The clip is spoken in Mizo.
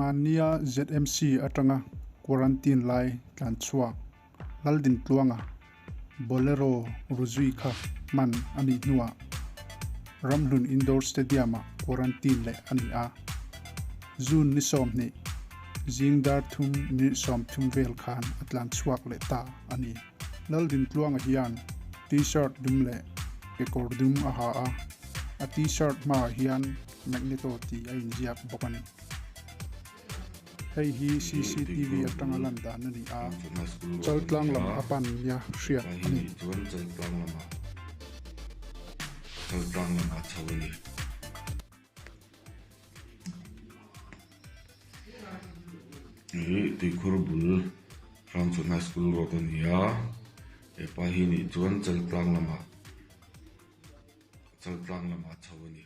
Hmannia ZMC atanga quarantine lai tlan chhuak Laldintluanga Bolero ruzui kha hman a nih hnuah Ramhlun Indoor Stadium-ah quarantine leh a ni a. June ni 20, zing dar thum minute 30 vel khan a tlan chhuak leh ta a ni. Laldintluanga hian T-shirt dum leh kekawr dum a ha a, a T-shirt hmaah hian Magneto tih a inziak bawk a ni. Hei hi cctv atanga lan dan a ni a, Chaltlang lam a pan nia hriat a ni. Ih tuikhur bul Hrangchhuan High School road a ni a, hepa hi nih chuan Chaltlang lamah Chaltlang lamah a chho a ni.